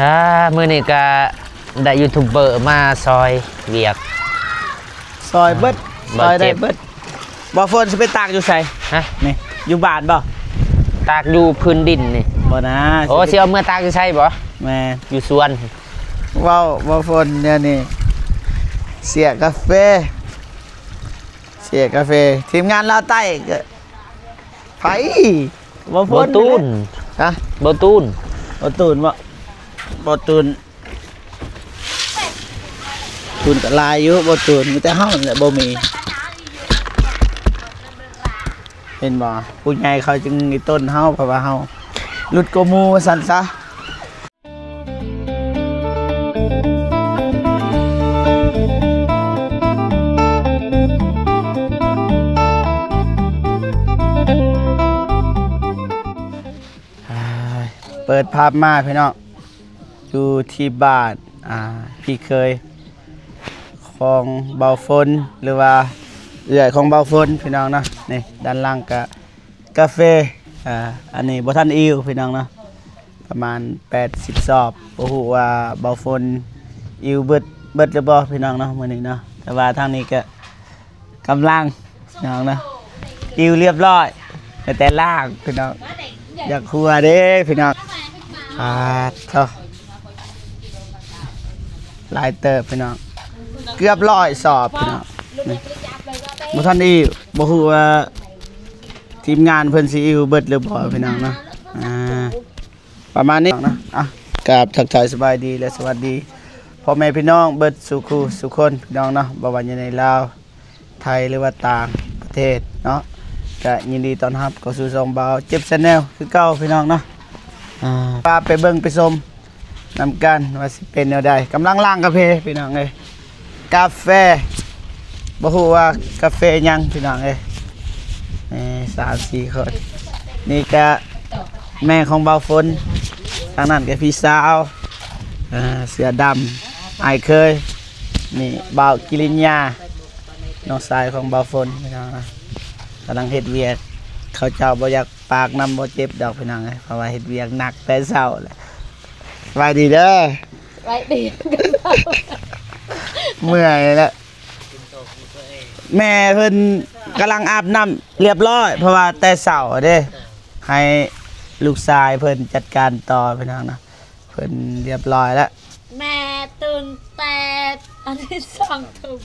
ອ່າ ມື້ນີ້ກະໄດ້ຢູທູບເບີມາຊ່ອຍວຽກ ຊ່ອຍເບິດ ຊ່ອຍໄດ້ເບິດ. ບໍ່ຝົນຊິໄປຕາກຢູ່ໃສ? ຮະ? ນີ້ ຢູ່ບ້ານບໍ່? ຕາກຢູ່ພື້ນດິນນີ້. ບໍ່ນາ. ໂອ້ ຊິເອົາເມືອຕາກຢູ່ໃສບໍ່? ແມ່ນ ຢູ່ສວນ. ເວົ້າບໍ່ຝົນແນວນີ້ ເສຍກາເຟ ເສຍກາເຟ. ທີມງານລາວໃຕ້ກະ ໃຜ? ບໍ່ຝົນ ບໍ່ຕູນ. ຮະ? ບໍ່ຕູນ. ບໍ່ຕູນບໍ່? ບໍ່ຕູນ. ຕູນກະຫຼາຍຢູ່ ບໍ່ຕູນ ມີແຕ່ເຮົານັ້ນແຫຼະບໍ່ມີ. ເຫັນບໍ່? ຜູ້ໃຫຍ່ເຂົາຈຶ່ງມີຕົ້ນເຮົາ ເພາະວ່າເຮົາຫຼຸດກວ່າໝູ່ວ່າຊັ້ນຊະ. ອ່າ ເປີດພາບມາພີ່ນ້ອງ ຢູ່ທີ່ບ້ານ ອ່າ ພີ່ເຂີຍຂອງເບົາຝົນ ຫຼືວ່າເອື້ອຍຂອງເບົາຝົນພີ່ນ້ອງເນາະ. ນີ້ດ້ານຫຼັງກະກາເຟ ອ່າ ອັນນີ້ບໍ່ທັນອີ່ວພີ່ນ້ອງເນາະ ປະມານແປດສິບສອບ. ບໍ່ຮູ້ວ່າເບົາຝົນອີ່ວເບິດ ເບິດຫຼືບໍ່ພີ່ນ້ອງເນາະ ມື້ນີ້ເນາະ. ແຕ່ວ່າທາງນີ້ກະ ກຳລັງພີ່ນ້ອງເນາະ ອີ່ວລຽບຮ້ອຍ ແຕ່ລ້າງພີ່ນ້ອງ. ຢາກຫົວເດ້ພີ່ນ້ອງ. ອາ ໂທ້ ຫຼາຍເຕີບພີ່ນ້ອງ ເກືອບຮ້ອຍສອບພີ່ນ້ອງ. ນີ້ ບໍ່ທັນອີ່ວ ບໍ່ຮູ້ວ່າທີມງານເພິ່ນຊິອີ່ວເບິດຫຼືບໍ່ພີ່ນ້ອງເນາະ. ອາ ປະມານນີ້ເນາະ. ອ່ະ ກາບທັກທາຍສະບາຍດີ ແລະ ສະຫວັດດີພໍ່ແມ່ພີ່ນ້ອງເບິດສູ່ຄູ່ສູ່ຄົນພີ່ນ້ອງເນາະ ບໍ່ວ່າຢູ່ໃນລາວ ໄທ ຫຼືວ່າຕ່າງປະເທດເນາະ. ກະຍິນດີຕ້ອນຮັບເຂົ້າສູ່ຊ່ອງບ່າວເຈັບແຊນແນວຄືເກົ່າພີ່ນ້ອງເນາະ. ອ່າ ພາໄປເບິ່ງໄປຊົມນຳກັນວ່າຊິເປັນແນວໃດ. ກຳລັງລ້າງກາເຟພີ່ນ້ອງເອີຍ. ກາເຟ ບໍ່ຮູ້ວ່າກາເຟຫຍັງພີ່ນ້ອງເອີຍ. ນີ້ ສາມສີ່ຄົນ. ນີ້ກະແມ່ຂອງເບົາຝົນ ທາງນັ້ນກະພີ່ສາວ ເສື້ອດຳ ອ້າຍເຂີຍ. ນີ້ ບ່າວກິລິນຍາ ນ້ອງຊາຍຂອງເບົາຝົນພີ່ນ້ອງນະ ກຳລັງເຮັດວຽກ. ເຂົາເຈົ້າບໍ່ຢາກປາກນຳບໍ່ເຈັບດອກພີ່ນ້ອງເອີຍ ເພາະວ່າເຮັດວຽກໜັກແຕ່ເຊົ້າແຫຼະ. ສະບາຍດີເດີ. ສະບາຍດີ. ເມື່ອຍແລ້ວ. ແມ່ເພິ່ນກຳລັງອາບນ້ຳລຽບຮ້ອຍ ເພາະວ່າແຕ່ເຊົ້າເດ້ ໃຫ້ລູກຊາຍເພິ່ນຈັດການຕໍ່ພີ່ນ້ອງເນາະ. ເພິ່ນລຽບຮ້ອຍແລ້ວ. ແມ່ຕື່ນແຕ່ອັນນີ້ສອງທຸ່ມ.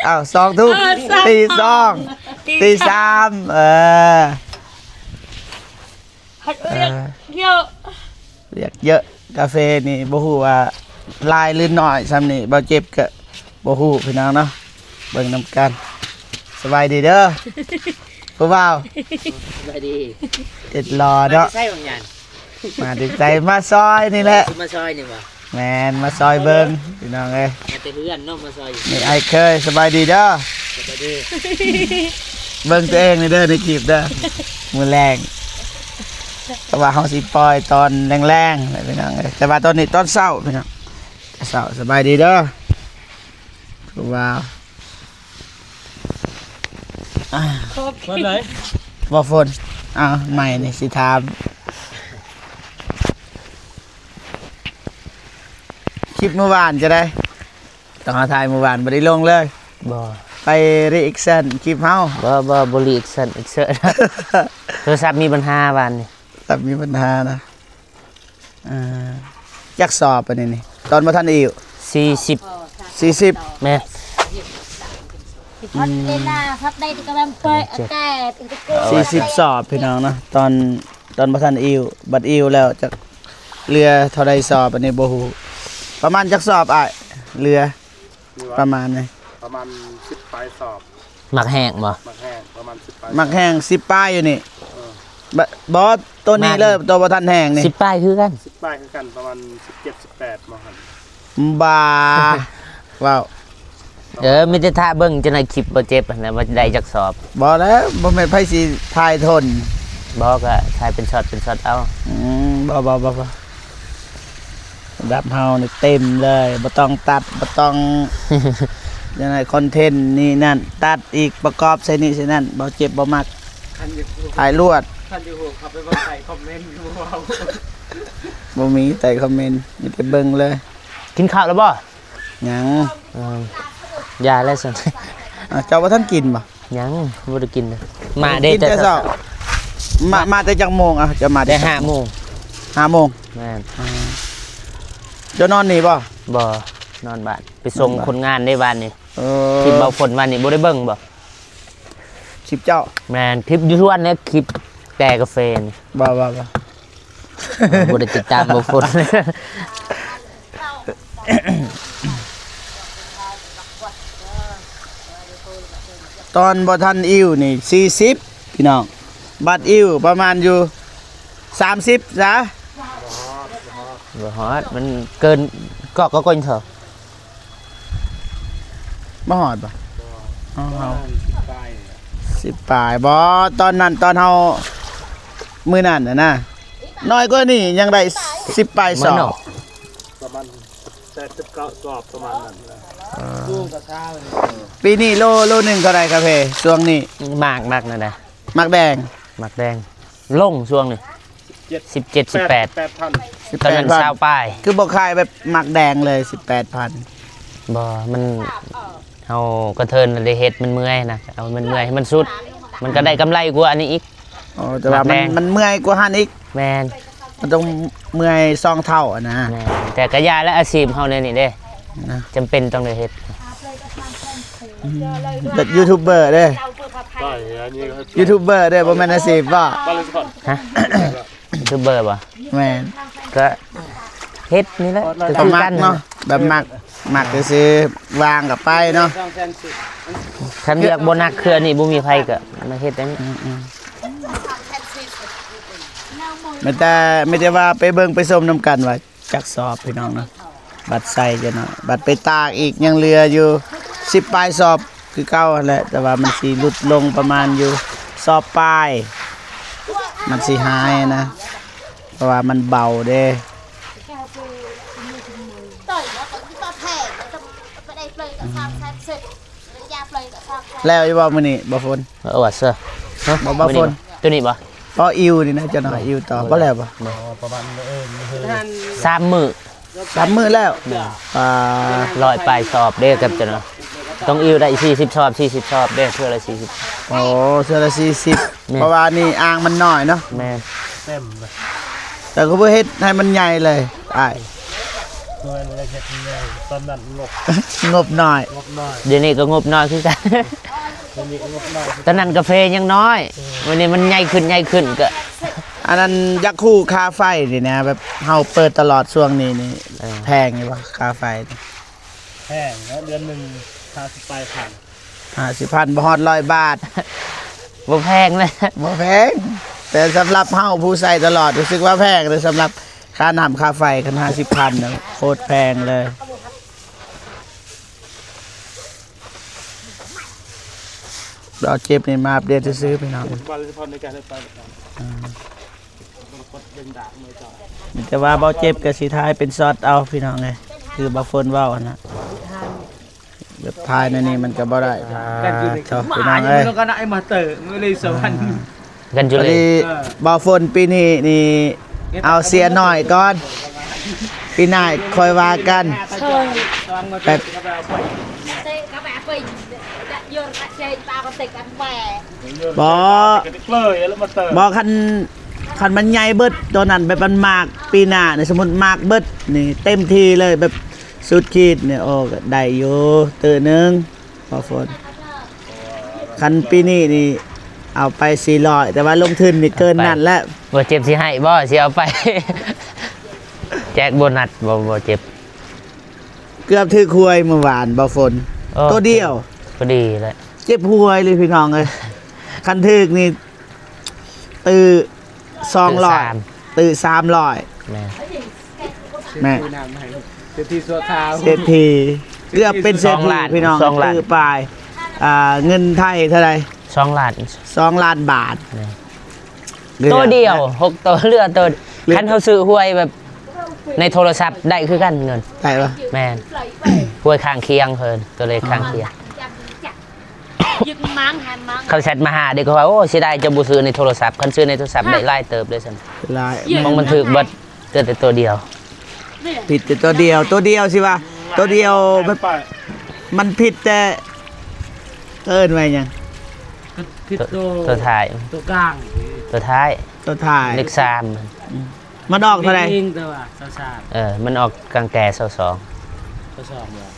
ອ້າວ ສອງທຸ່ມ. ເອີ ສອງ ຕີສອງ ຕີສາມ ຕີສາມ ເອີ. ເຮັດວຽກເຍາະ ວຽກເຍາະ. ກາເຟນີ້ບໍ່ຮູ້ວ່າຫຼາຍຫຼືໜ້ອຍຊ່ຳນີ້ ບ່າວເຈັບກະບໍ່ຮູ້ພີ່ນ້ອງເນາະ. ເບິ່ງນຳກັນ. ສະບາຍດີເດີຜູ້ບ່າວ. ສະບາຍດີ. ເຮັດຫຼໍ່ເນາະ. ມາແຕ່ໃສບາງຢ່າງ? ມາແຕ່ໃສ? ມາຊ່ອຍນີ້ແຫຼະ. ເອີ ມາຊ່ອຍນີ້ບໍ່? ແມ່ນ ມາຊ່ອຍເບິ່ງພີ່ນ້ອງເອີຍ. ມາແຕ່ເຮືອນເນາະ ມາຊ່ອຍຢູ່. ນີ້ອ້າຍເຂີຍ ສະບາຍດີເດີ. ສະບາຍດີ. ເບິ່ງຕົວເອງນີ້ເດີ ໃນຄລິບເດີ ມື້ແລງ. ແຕ່ວ່າເຮົາຊິປ່ອຍຕອນແລງໆແຫຼະພີ່ນ້ອງເອີຍ ແຕ່ວ່າຕອນນີ້ຕອນເຊົ້າພີ່ນ້ອງ ເຊົ້າ. ສະບາຍດີເດີຜູ້ບ່າວ. ອ່າ ເປີດເລີຍ. ບໍ່ຝົນ. ເອົາ ໃໝ່ນີ້ຊິຖາມ ຄລິບມື້ວານຈະໄດ້ ຕ້ອງຫາຖ່າຍມື້ວານ ບໍ່ໄດ້ລົງເລີຍ. ບໍ່. ໄປຣີແອັກຊັນຄລິບເຮົາ. ບໍ່ ບໍ່ ບໍ່ຣີແອັກຊັນ ແອັກຊັນ ໂທລະສັບມີບັນຫາວານນີ້. ໂທລະສັບມີບັນຫານະ. ເອີ ຈັກສອບອັນນີ້ນີ້ ຕອນບໍ່ທັນອີ່ວ? ສີ່ສິບ. ສີ່ສິບ. ແມ່ນ. ອືມ ສີ່ສິບສອບພີ່ນ້ອງເນາະ ຕອນ ຕອນບໍ່ທັນອີ່ວ. ບັດອີ່ວແລ້ວຈັກເຫຼືອເທົ່າໃດສອບ ອັນນີ້ບໍ່ຮູ້. ປະມານຈັກສອບອ້າຍ ເຫຼືອ ປະມານນີ້? ປະມານສິບປາຍສອບ. ໝາກແຫ້ງບໍ່? ໝາກແຫ້ງປະມານສິບປາຍ. ໝາກແຫ້ງສິບປາຍຢູ່ນີ້. ເອີ ບໍ່ ໂຕນີ້ເລີຍ ໂຕບໍ່ທັນແຫ້ງນີ້. ສິບປາຍຄືກັນ. ສິບປາຍຄືກັນ ປະມານສິບເຈັດ ສິບແປດ ບໍ່ຫັ້ນ. ບ້າ ເວົ້າ. ເອີ ມີແຕ່ຖ້າເບິ່ງຈະໄດ້ຄລິບບໍ່ເຈັບຫັ້ນນະ ວ່າໄດ້ຈັກສອບ. ບໍ່ແລ້ວ ບໍ່ແມ່ນໃຜຊິຖ່າຍທົນ. ບໍ່ ກະຖ່າຍເປັນຊັອດເປັນຊັອດເອົາ. ອືມ ບໍ່ ບໍ່ ບໍ່ ບໍ່ ລະດັບເຮົານີ້ເຕັມເລີຍ ບໍ່ຕ້ອງຕັດ ບໍ່ຕ້ອງ ຈັ່ງໃດ ຄອນເທັນນີ້ນັ້ນ ຕັດອີກ ປະກອບໃສ່ນີ້ໃສ່ນັ້ນ. ບໍ່ເຈັບບໍ່ມັກ ຖ່າຍລວດ. ຄັນຢູ່ຮູ້ເຂົ້າໄປເບິ່ງໃຕ້ຄອມເມັນ ບໍ່ເວົ້າ ບໍ່ມີໃຕ້ຄອມເມັນ ມີແຕ່ເບິ່ງເລີຍ. ກິນເຂົ້າແລ້ວບໍ່? ຍັງ. ເອີ ຢ່າແລ້ວຊັ້ນ. ອ້າວ ເຈົ້າບໍ່ທັນກິນບໍ່? ຍັງ ບໍ່ໄດ້ກິນເລີຍ. ມາເດ້ ກິນແຕ່ເຊົ້າ. ມາ ມາແຕ່ຈັກໂມງ? ອ້າວ ເຈົ້າມາແຕ່ ແຕ່ຫ້າໂມງ. ຫ້າໂມງ? ແມ່ນ. ອືມ ເຈົ້ານອນນີ້ບໍ່? ບໍ່ ນອນບ້ານ. ໄປສົ່ງຄົນງານເດ້ບ້ານນີ້. ເອີ ຄລິບເບົາຝົນວານນີ້ບໍ່ໄດ້ເບິ່ງບໍ່? ຄລິບເຈົ້າ? ແມ່ນ ຄລິບຢູ່ສວນເດ້ ຄລິບແຕ່ກາເຟນີ້. ບໍ່ ບໍ່ ບໍ່ ບໍ່ໄດ້ຕິດຕາມເບົາຝົນ. ຕອນບໍ່ທັນອິ້ວນີ້ສີ່ສິບ ພີ່ນ້ອງ ບັດອິ້ວປະມານຢູ່ສາມສິບຊະ. ບໍ່ຮອດ ມັນເກີນກອກກໍກົນເຖາະ. ບໍ່ຮອດບໍ່? ເຮົາ ປະມານສິບປາຍ ສິບປາຍບໍ່? ຕອນນັ້ນ ຕອນເຮົາ ມື້ນັ້ນນະ ນ້ອຍກວ່ານີ້ຍັງໄດ້ສິບປາຍສອບ. ປະມານແປດສິບເກົ້າສອບ ປະມານນັ້ນ. ເອີ ປີນີ້ໂລ ໂລໜຶ່ງເທົ່າໃດກາເຟຊ່ວງນີ້? ໝາກ ໝາກນັ້ນນະ ໝາກແດງ ໝາກແດງ ລົງຊ່ວງນີ້ ສິບເຈັດ ສິບແປດ ແປດພັນ ຕອນນັ້ນຊາວປາຍ. ຄືບໍ່ຂາຍແບບໝາກແດງເລີຍ ສິບແປດພັນ? ບໍ່ ມັນ ເຮົາກະເທີນໄດ້ເຮັດ ມັນເມື່ອຍນະ ເອົາມັນເມື່ອຍໃຫ້ມັນສຸດ ມັນກະໄດ້ກຳໄລກວ່າອັນນີ້ອີກ. ອໍ ແຕ່ວ່າມັນ ມັນເມື່ອຍກວ່າຫັ້ນອີກ. ແມ່ນ ມັນຕ້ອງເມື່ອຍສອງເທົ່າຫັ້ນນະ. ແມ່ນ ແຕ່ກະຢ່າແລ້ວ ອາຊີບເຮົາແນວນີ້ເດ້ ນະ ຈຳເປັນຕ້ອງໄດ້ເຮັດ. ອືມ ແບບຢູທູບເບີເດ້ ຢູທູບເບີເດ້ ບໍ່ແມ່ນອາຊີບບໍ່? ຮະ? ຢູທູບເບີບໍ່? ແມ່ນ ກະເຮັດນີ້ແຫຼະ ກະຄືກັນເນາະ ແບບມັກ ມັກຊື່ໆ ວ່າງກະໄປເນາະ. ຄັນວຽກບໍ່ໜັກ ຄືອັນນີ້ບໍ່ມີໃຜກະມາເຮັດອັນນີ້. ອືມ ອືມ ມີແຕ່ ມີແຕ່ວ່າໄປເບິ່ງໄປຊົມນຳກັນວ່າ ຈັກສອບພີ່ນ້ອງເນາະ ບັດໃສ່ຈັກໜ້ອຍ ບັດໄປຕາກອີກ ຍັງເຫຼືອຢູ່ສິບປາຍສອບຄືເກົ່າຫັ້ນແຫຼະ ແຕ່ວ່າມັນຊິຫຼຸດລົງປະມານຢູ່ສອບປາຍ ມັນຊິຫາຍນະ ເພາະວ່າມັນເບົາເດ້. ແລ້ວຢູ່ບໍ່ມື້ນີ້ ບໍ່ຝົນ? ເອີ ວ່າເຊີ ຮະ? ບໍ່ ບໍ່ຝົນ ໂຕນີ້ບໍ່? ພໍອິ້ວນີ້ນະ ຈັກໜ້ອຍ ອິ້ວຕໍ່ ບໍ່ແລ້ວບໍ່? ບໍ່ ປະມານ ເອີ ສາມມື້ ສາມມື້ແລ້ວ. ແມ່ນ ອ່າ ຮ້ອຍປາຍສອບເດ້ກັບເຈົ້ານະ ຕ້ອງອິ້ວໄດ້ສີ່ສິບສອບ ສີ່ສິບສອບເດ້ ເທື່ອລະສີ່ສິບ. ໂອ້ ເທື່ອລະສີ່ສິບ. ແມ່ນ ເພາະວ່ານີ້ອ່າງມັນນ້ອຍເນາະ. ແມ່ນ ເຕັມເລີຍ. ແຕ່ກໍບໍ່ເຮັດໃຫ້ມັນໃຫຍ່ເລີຍອ້າຍ ເຮັດໃຫຍ່ ຕອນນັ້ນງົບ ງົບນ້ອຍ ງົບນ້ອຍ ດຽວນີ້ກໍງົບນ້ອຍຄືກັນ ດຽວນີ້ກໍງົບນ້ອຍ ຕອນນັ້ນກາເຟຍັງນ້ອຍ ອືມ ວັນນີ້ມັນໃຫຍ່ຂຶ້ນ ໃຫຍ່ຂຶ້ນກໍ ອັນນັ້ນຢາກຮູ້ຄ່າໄຟນີ້ນະ ແບບເຮົາເປີດຕະຫຼອດຊ່ວງນີ້ນີ້ ເອີ ແພງຢູ່ບໍ່ຄ່າໄຟ? ແພງເນາະ ເດືອນໜຶ່ງຫ້າສິບປາຍພັນ. ຫ້າສິບພັນ ບໍ່ຮອດຮ້ອຍບາດ. ບໍ່ແພງເລີຍ ບໍ່ແພງ ແຕ່ສຳລັບເຮົາຜູ້ໃຊ້ຕະຫຼອດ ຮູ້ສຶກວ່າແພງເລີຍ ສຳລັບຄ່ານ້ຳຄ່າໄຟ ຄັນຫ້າສິບພັນນະ ໂຄດແພງເລີຍ. ເບົາເຈັບນີ້ມາອັບເດດຊື່ໆ ພີ່ນ້ອງ ອ່າ ມີແຕ່ວ່າເບົາເຈັບກໍຊິຖ່າຍເປັນຊັອດເອົາ ພີ່ນ້ອງເອີຍ ຄືເບົາຝົນເວົ້າຫັ້ນນະ ແບບຖ່າຍແນວນີ້ມັນກໍບໍ່ໄດ້. ອ່າ ໂທ້ ພີ່ນ້ອງເອີຍ ກັນຢູ່ເລີຍ ພໍດີເບົາຝົນປີນີ້ນີ້ ເອົາເສຍໜ້ອຍກ່ອນ ປີໜ້າຄ່ອຍວ່າກັນ. ແບບ ບໍ່ ບໍ່ ຄັນ ຄັນມັນໃຫຍ່ເບິດໂຕນັ້ນ ແບບມັນໝາກ ປີໜ້ານີ້ ສົມມຸດໝາກເບິດນີ້ ເຕັມທີ່ເລີຍ ແບບສຸດຂີດນີ້ ໂອ້ ກໍໄດ້ຢູ່ ຕື້ໜຶ່ງ ພໍຝົນ. ຄັນປີນີ້ນີ້ເອົາໄປສີ່ຮ້ອຍ ແຕ່ວ່າລົງທຶນນີ້ເກີນນັ້ນແລ້ວ. ບໍ່ເຈັບຊິໃຫ້ບໍ່ ຊິເອົາໄປ ແຈກໂບນັດບໍ່ ບໍ່ເຈັບ. ເກືອບຖືກຫວຍມື້ວານ ບໍ່ຝົນ ໂອ້ ໂຕດຽວ ພໍດີແຫຼະ ເຈັບຫວຍເລີຍ ພີ່ນ້ອງເອີຍ ຄັນຖືກນີ້ ຕື້ສອງຮ້ອຍ ຕື້ສາມ ຕື້ສາມຮ້ອຍ. ແມ່ນ ແມ່ນ ເສດຖີຊົ່ວຄາວ ເສດຖີ ເກືອບເປັນເສດຖີ ສອງລ້ານ ພີ່ນ້ອງ ສອງລ້ານ ຕື້ປາຍ ອ່າ ເງິນໄທເທົ່າໃດ? ສອງລ້ານ ສອງລ້ານບາດ. ແມ່ນ ເຫຼືອ ໂຕດຽວ ຫົກໂຕ ເຫຼືອໂຕ ເຫຼືອ ຄັນເຮົາຊື້ຫວຍແບບໃນໂທລະສັບໄດ້ຄືກັນເງິນ ໄດ້ບໍ່? ແມ່ນ ຫວຍຂ້າງຄຽງເພິ່ນ ໂຕເລກຂ້າງຄຽງ. ຍຶດມັນ ຫັນມັນ ເຂົາແຊັດມາຫາເດ້ ເຂົາວ່າ ໂອ້ ເສຍດາຍເຈົ້າບໍ່ຊື້ໃນໂທລະສັບ ຄັນຊື້ໃນໂທລະສັບໄດ້ຫຼາຍເຕີບເດ້ຊັ້ນ ຫຼາຍ ຂອງມັນຖືກເບິດ ເຫຼືອແຕ່ຕົວດຽວ ຜິດແຕ່ຕົວດຽວ ຕົວດຽວຊິວ່າ ຕົວດຽວແບບ ມັນຜິດແຕ່ ເອີ້ນວ່າຫຍັງ? ຜິດ ໂຕ ຕົວ ຕົວທ້າຍ ຕົວກາງ ຕົວທ້າຍ ຕົວທ້າຍ ເລກສາມ ອືມ ມັນອອກເທົ່າໃດ? ເອງແຕ່ວ່າຊາວສາມ ເອີ ມັນອອກກາງແຕ່ຊາວສອງ ຊາວສອງບໍ່?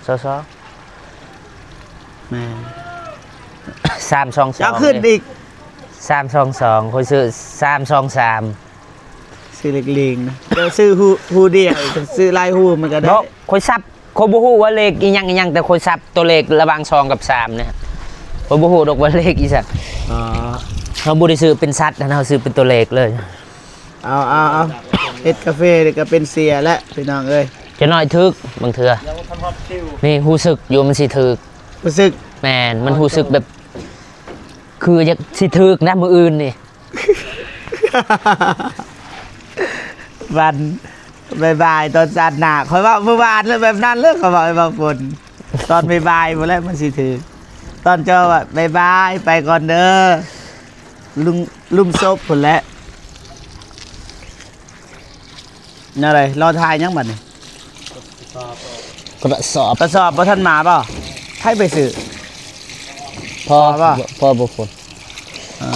ຊາວສອງ ແມ່ນ ສາມສອງສອງ ເຈົ້າຂຶ້ນອີກ ສາມສອງສອງ ຂ້ອຍຊື້ສາມສອງສາມ ຊື້ເລກເລງນະ ເຈົ້າຊື້ຫູ ຫູດຽວ ຊື້ຫຼາຍຫູມັນກໍໄດ້ ບໍ່ ຂ້ອຍສັບ ຂ້ອຍບໍ່ຮູ້ວ່າເລກອີ່ຫຍັງອີ່ຫຍັງ ແຕ່ຂ້ອຍສັບຕົວເລກລະຫວ່າງສອງກັບສາມນີ້ ຂ້ອຍບໍ່ຮູ້ດອກວ່າເລກອີ່ຫຍັງ ອໍ ເຮົາບໍ່ໄດ້ຊື້ເປັນສັດນະ ເຮົາຊື້ເປັນຕົວເລກເລີຍ ເອົາ ເອົາ ເອົາ ເຮັດກາເຟນີ້ກໍເປັນເສຍແຫຼະພີ່ນ້ອງເອີຍ ຈະໜ້ອຍຖືກບາງເທື່ອ ຍັງບໍ່ທັນຮອດຄິວ ນີ້ຮູ້ສຶກຢູ່ມັນຊິຖືກ ຮູ້ສຶກ ແມ່ນ ມັນຮູ້ສຶກແບບ ຄືຢາກຊິຖືກນະມື້ອື່ນນີ້ ວັນ ບາຍບາຍ ຕອນຊາດໜ້າ ຂ້ອຍເວົ້າມື້ວານແລ້ວ ແບບນັ້ນເລີຍ ຂ້ອຍເວົ້າໃຫ້ບ່າວຝົນ ຕອນບາຍບາຍພຸ້ນແຫຼະມັນຊິຖືກ ຕອນເຈົ້າວ່າ ບາຍບາຍ ໄປກ່ອນເດີ ລຸມ ລຸ່ມສົບພຸ້ນແຫຼະ ແນວໃດ? ລໍຖ້າຫຍັງບັດນີ້? ກະສອບ ກະສອບບໍ່ທັນມາບໍ່? ໃຜໄປຊື້? ພໍ່ບໍ່? ພໍ່ບໍ່ຄົນ ເອີ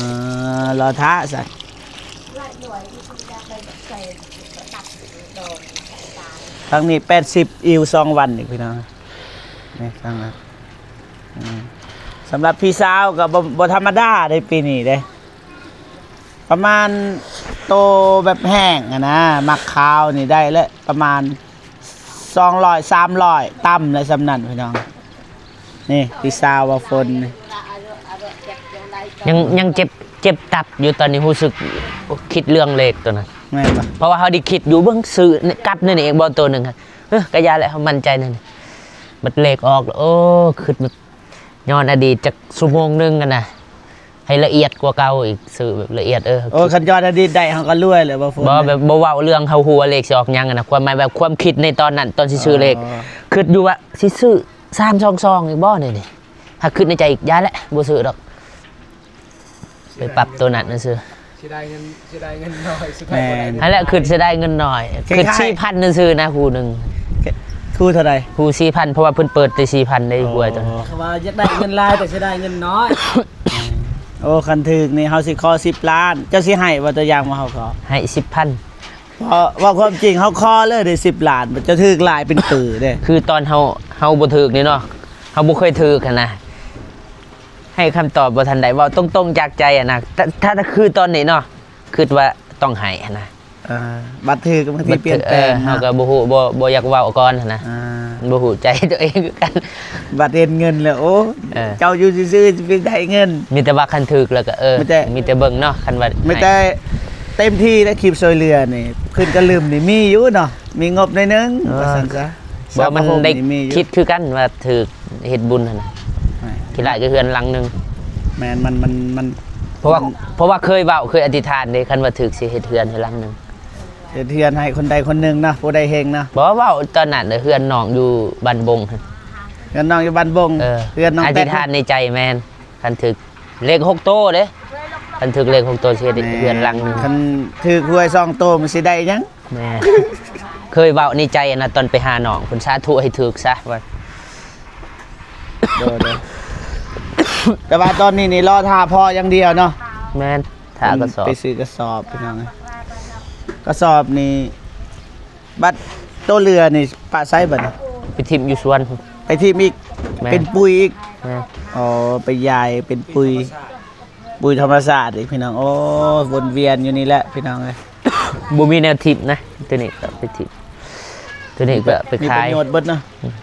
ລໍຖ້າຊະ ທາງນີ້ແປດສິບ ອີກສອງວັນອີກພີ່ນ້ອງ ນີ້ທາງນັ້ນ ອືມ ສຳລັບພີ່ສາວກໍບໍ່ ບໍ່ທຳມະດາເດ້ປີນີ້ເດ້ ປະມານໂຕແບບແຫ້ງຫັ້ນນະ ໝາກຂາວນີ້ໄດ້ແລ້ວປະມານສອງຮ້ອຍ ສາມຮ້ອຍ ຕ່ຳແລ້ວສ່ຳນັ້ນພີ່ນ້ອງ ນີ້ພີ່ສາວວ່າຝົນນີ້ ຍັງ ຍັງເຈັບ ເຈັບຕັບຢູ່ຕອນນີ້ ຮູ້ສຶກຄິດເລື່ອງເລກໂຕນັ້ນ ແມ່ນບໍ່? ເພາະວ່າເຮົາໄດ້ຄິດຢູ່ ເບິ່ງຊື້ກັບແນວນີ້ເອງບໍ່ໂຕໜຶ່ງ ເອີ ກະຢ່າແຫຼະ ເຮົາໝັ້ນໃຈແນວນີ້ ບັດເລກອອກ ໂອ້ ຄິດແບບ ຍ້ອນອະດີດຈັກຊົ່ວໂມງໜຶ່ງຫັ້ນນະ ໃຫ້ລະອຽດກວ່າເກົ່າອີກ ຊື້ແບບລະອຽດ ເອີ ໂອ້ ຄັນຍ້ອນອະດີດໄດ້ເຮົາກໍລວຍແລ້ວບໍ່ ບໍ່ ແບບບໍ່ເວົ້າເລື່ອງເຮົາຮູ້ວ່າເລກຊິອອກຫຍັງຫັ້ນນະ ຄວາມໝາຍແບບຄວາມຄິດໃນຕອນນັ້ນ ຕອນຊິຊື້ເລກ ອໍ ຄິດຢູ່ວ່າຊິຊື້ສາມສອງສອງອີກບໍ່ນີ້ ນີ້ ຫາກຄິດໃນໃຈອີກ ຢ່າແຫຼະ ບໍ່ຊື້ດອກ ໄປປັບໂຕນັ້ນຊື່ໆ ເສຍດາຍເງິນ ເສຍດາຍເງິນໜ້ອຍ ສຸດທ້າຍບໍ່ໄດ້ ຫັ້ນແຫຼະ ຄິດເສຍດາຍເງິນໜ້ອຍ ຄິດສີ່ພັນຊື່ໆນະ ຄູ່ໜຶ່ງ ຄູ່ເທົ່າໃດ? ຄູ່ສີ່ພັນ ເພາະວ່າເພິ່ນເປີດແຕ່ສີ່ພັນໄດ້ ອໍ ຫວຍໂຕນັ້ນ ເຂົາວ່າຢາກໄດ້ເງິນຫຼາຍ ແຕ່ເສຍດາຍເງິນໜ້ອຍ ໂອ້ ຄັນຖືກນີ້ເຮົາຊິຂໍສິບລ້ານ ເຈົ້າຊິໃຫ້ບໍ່? ຕົວຢ່າງວ່າເຮົາຂໍ ໃຫ້ສິບພັນ ເພາະເວົ້າຄວາມຈິງເຮົາຂໍເລີຍເດ້ສິບລ້ານ ເຈົ້າຖືກຫຼາຍເປັນຕື້ເດ້ ຄືຕອນເຮົາ ເຮົາບໍ່ຖືກນີ້ເນາະ ເຮົາບໍ່ເຄີຍຖືກຫັ້ນນະ ໃຫ້ຄຳຕອບບໍ່ທັນໄດ້ ເວົ້າຕົງໆຈາກໃຈຫັ້ນນະ ຖ້າ ຖ້າຄືຕອນນີ້ເນາະ ຄິດວ່າຕ້ອງໃຫ້ຫັ້ນນະ ເອີ ບັດຖືກບາງທີປ່ຽນແປງ ເອີ ເຮົາກໍບໍ່ຮູ້ ບໍ່ ບໍ່ຢາກເວົ້າກ່ອນຫັ້ນນະ ອ່າ ມັນບໍ່ຮູ້ໃຈຕົວເອງຄືກັນ ບັດເຫັນເງິນແລ້ວ ໂອ້ ເອີ ເຈົ້າຢູ່ຊື່ໆຊິໄປໄດ້ເງິນ ມີແຕ່ວ່າຄັນຖືກແລ້ວກໍ ເອີ ມີແຕ່ ມີແຕ່ເບິ່ງເນາະ ຄັນວ່າ ມີແຕ່ເຕັມທີ່ແລ້ວ ຄລິບຊ່ວຍເຫຼືອນີ້ ຂຶ້ນກະລຶມນີ້ມີຢູ່ເນາະ ມີງົບໜ້ອຍໜຶ່ງ ເອີ ວ່າຊັ້ນຊະ ບໍ່ ມັນໄດ້ຄິດຄືກັນວ່າຖືກເຮັດບຸນຫັ້ນນະ ແມ່ນ ຂີ້ລ້າຍກໍເຮືອນຫຼັງໜຶ່ງ ແມ່ນ ມັນ ມັນ ມັນ ເພາະວ່າ ມັນ ເພາະວ່າເຄີຍເວົ້າ ເຄີຍອະທິຖານເດ້ ຄັນວ່າຖືກຊິເຮັດເຮືອນໃຫ້ຫຼັງໜຶ່ງ ເຮັດເຮືອນໃຫ້ຄົນໃດຄົນໜຶ່ງເນາະ ຜູ້ໃດເຮັງເນາະ ບໍ່ ເວົ້າຕອນນັ້ນເຮືອນນ້ອງຢູ່ບ້ານບົງ ເຮືອນນ້ອງຢູ່ບ້ານບົງ ເອີ ເຮືອນນ້ອງ ອະທິຖານໃນໃຈ ແມ່ນ ຄັນຖືກເລກຫົກໂຕເດ້ ຄັນຖືກເລກຫົກໂຕຊິເຮັດເຮືອນຫຼັງໜຶ່ງ ຄັນຖືກຫວຍສອງໂຕມັນຊິໄດ້ຫຍັງ? ແມ່ນ ເຄີຍເວົ້າໃນໃຈນະ ຕອນໄປຫານ້ອງເພິ່ນ ສາທຸໃຫ້ຖືກຊະວ່າ ໂດຍ ໂດຍ ແຕ່ວ່າຕອນນີ້ນີ້ລໍຖ້າພໍ່ຢ່າງດຽວເນາະ ແມ່ນ ຖ້າກະສອບ ໄປຊື້ກະສອບພີ່ນ້ອງ ກະສອບນີ້ ບັດໂຕເຫຼືອນີ້ປະໃສບັດນີ້? ໄປຖິ້ມຢູ່ສວນ ໄປຖິ້ມອີກ ແມ່ນ ເປັນປຸຍອີກ ແມ່ນ ອໍ ໄປຢາຍເປັນປຸຍ ປຸຍທຳມະຊາດອີກພີ່ນ້ອງ ໂອ້ ວົນວຽນຢູ່ນີ້ແຫຼະພີ່ນ້ອງເອີຍ ບໍ່ມີແນວຖິ້ມນະ ໂຕນີ້ກໍໄປຖິ້ມ ໂຕນີ້ກໍໄປຂາຍ ມີປະໂຫຍດເບິດເນາະ ອືມ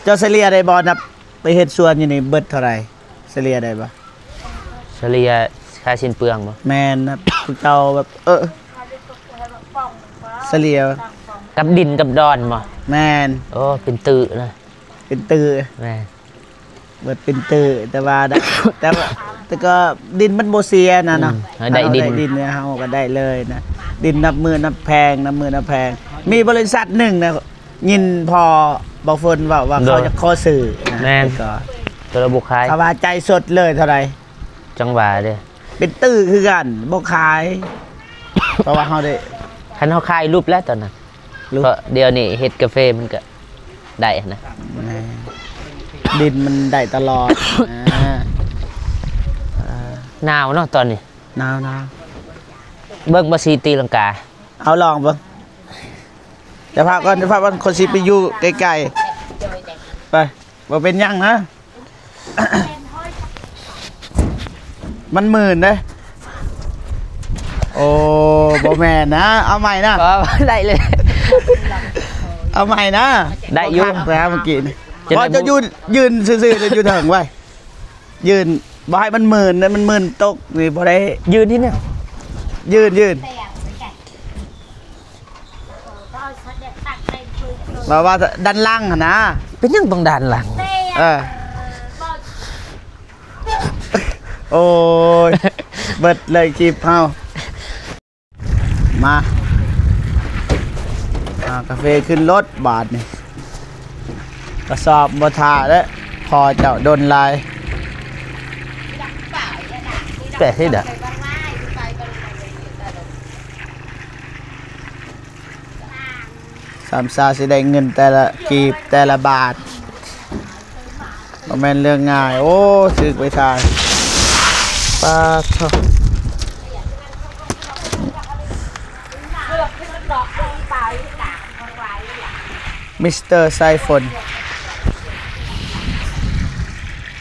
ເຈົ້າສະເລ່ຍໄດ້ບໍ່ ນັບໄປເຮັດສວນຢູ່ນີ້ເບິດເທົ່າໃດ? ສະເລ່ຍໄດ້ບໍ່? ສະເລ່ຍຄ່າສິ້ນເປືອງບໍ່? ແມ່ນນະ ຜູ້ເຈົ້າແບບ ເອີ ສະເລ່ຍ ກັບດິນກັບດອນບໍ່? ແມ່ນ ໂອ້ ເປັນຕື້ນະ ເປັນຕື້ ແມ່ນ ເບິດເປັນຕື້ ແຕ່ວ່າ ແຕ່ວ່າ ແຕ່ກໍດິນມັນບໍ່ເສຍນະເນາະ ອືມ ເຮົາໄດ້ດິນ ເຮົາໄດ້ດິນ ເຮົາກໍໄດ້ເລີຍນະ ດິນນັບມື້ນັບແພງ ນັບມື້ນັບແພງ ມີບໍລິສັດໜຶ່ງນະ ຍິນພໍ່ ບໍ່ເພິ່ນເວົ້າວ່າ ໂດຍ ເຂົາຈະຂໍຊື້ນະ ແມ່ນ ແຕ່ກໍ ກໍລະບໍ່ຂາຍ ເຂົາວ່າຈ່າຍສົດເລີຍເທົ່າໃດ ຈັ່ງວ່າເດ້ ເປັນຕື້ຄືກັນ ບໍ່ຂາຍ ເພາະວ່າເຮົາໄດ້ ຄັນເຮົາຂາຍຫຼຸບແລ້ວຕອນນັ້ນ ຫຼຸບ ເພາະດຽວນີ້ເຮັດກາເຟມັນກໍໄດ້ຫັ້ນນະ ແມ່ນ ດິນມັນໄດ້ຕະຫຼອດ ອ່າ ໜາວເນາະຕອນນີ້ ໜາວໆ ເບິ່ງບໍ່ ຊິຕີລັງກາ ເອົາລອງເບິ່ງ ຈະພາບກ່ອນ ຈະພາບກ່ອນ ຂ້ອຍຊິໄປຢູ່ໃກ້ໆ ໄປ ບໍ່ເປັນຫຍັງນະ ມັນມື່ນເດ້ ໂອ້ ບໍ່ແມ່ນນະ ເອົາໃໝ່ນະ ບໍ່ ໄດ້ເລີຍ ເອົາໃໝ່ນະ ໄດ້ຢູ່ ຄັກແລ້ວເມື່ອກີ້ນີ້ ຈະໄດ້ ບໍ່ ເຈົ້າຢືນ ຢືນຊື່ໆ ເຈົ້າຢູ່ເທິງໄວ້ ຢືນ ບໍ່ໃຫ້ມັນມື່ນເດ້ ມັນມື່ນຕົກນີ້ບໍ່ໄດ້ ຢືນທີ່ນີ້ ຢືນ ຢືນ ແບບວ່າດ້ານຫຼັງຫັ້ນນະ ເປັນຫຍັງຕ້ອງດ້ານຫຼັງ ເອີ ໂອ້ຍ ເບິດເລີຍຄລິບເຮົາ ມາ ເອົາກາເຟຂຶ້ນລົດບາດນີ້ ກະສອບບໍ່ຖ້າແລ້ວ ພໍເຈົ້າດົນຫຼາຍ ແປະໃຫ້ດະ ສາມຊາຊິໄດ້ເງິນແຕ່ລະກີບແຕ່ລະບາດ ບໍ່ແມ່ນເລື່ອງງ່າຍ ໂອ້ ຖືກໄປທ່າ ປາດໂທ້ ມິສເຕີສາຍຝົນ